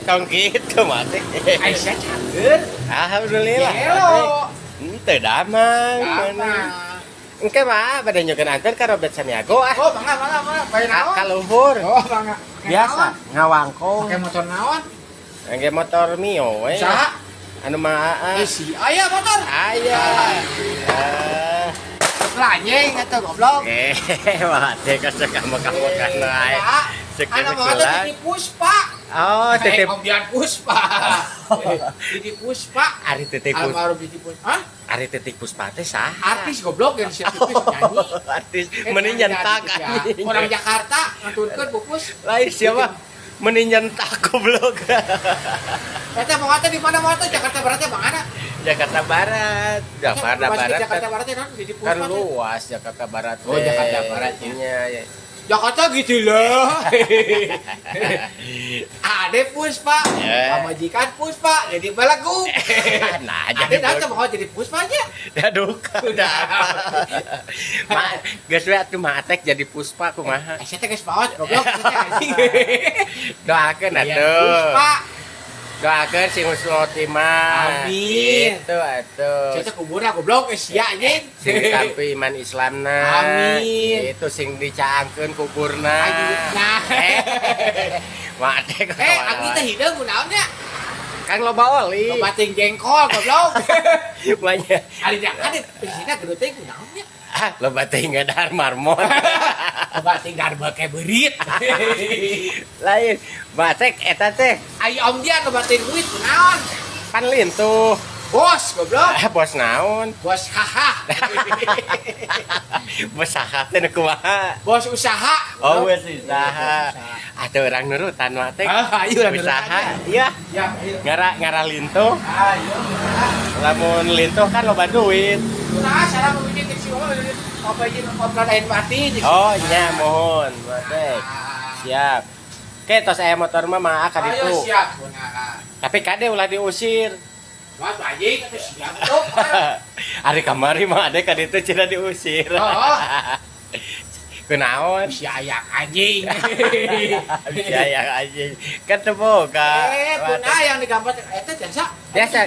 Tong kitu mah teh. Aisyah cager. Alhamdulillah. Gelo. Henteu damang. Damang. Engke mah bade nyukeun anter ka Robert Saniago ah. Oh, mangga, mangga, mangga. Bae naon? Ka luhur. Oh, mangga. Biasa ngawangkong. Pakai motor naon? Engke motor Mio we. Saha? Anu mah aa. Eh, si aya motor. Aya. Ah. Lanyeng atuh, goblok. Eh, wah teh kasih kamu kamu kan wae. Anu mah teh titip Puspa. Oh, titip. Eh, Om Puspa. Titip Puspa. Ari titip Puspa. Almarhum titip Puspa. Hah? Ari titip Puspa teh saha? Artis, goblok, yang siap titip nyanyi. Artis Eh, meni nyentak ya. anjing. Orang Jakarta nganturkeun pupus. Lain siapa? Meni nyentak, goblok. Eta mau teh di mana mau teh, Jakarta Barat teh mana? Jakarta Barat. Jakarta Barat. Jakarta Barat teh naon titip Kan Puspa teh? luas Jakarta Barat. Oh, teh. Jakarta Barat, ya. Iya, ya. Jakarta gitu loh. Ade Puspa, Ya. pamajikan Puspa, jadi belagu. Nah, Ade jadi nanti mau jadi Puspa aja. Aduh, udah apa? Ma, geus we atuh mah atek jadi Puspa kumaha? Eh, saya teh geus maot, goblok, saya teh anjing. Doakeun Iya, atuh. Puspa. Doakeun sing husnul khotimah. Amin. Itu atuh. Saya teh kuburna, goblok, eh sia anjing. Sing ditampi iman Islamna. Amin. Itu sing dicaangkeun kuburna. Nah. Eh, mah atek. Eh, abdi teh hideung kunaon nya? Kan loba oli. Loba ting jengkol, goblok. Banyak. Ari jangan di sini gede teh kunaon nya? Ah, loba teh ngadar marmon. Loba ting dar beuke beurit. Lain, batek eta teh Ai om dia loba ting duit kunaon? Pan lintuh. Bos, goblok. Ah, bos naon? Bos haha. Bos saha teh nu kumaha? Bos usaha. Oh, bos usaha. Atuh urang nurutan mah teh. Ah, ayo urang usaha. nurutan. Iya, Ya, ayo. ngara ngara lintuh. Ayo. Lamun lintuh kan loba duit. Nah, salah begini cek si Mama, apa ini ngobrol lain pati. Oh, nya mohon, Matek. Siap. Oke, tos aya motor mah mah ka Ayo ditu. Siap. Nah, Tapi kade ulah diusir. wah, tuh anjing atuh siap tuh. Ari kamari mah ade ka ditu cenah diusir. Oh. Kunaon? Si ayak anjing. Bisa ya anjing. Kan teu boga. Eh, punah yang digambar eta jasa. Biasa.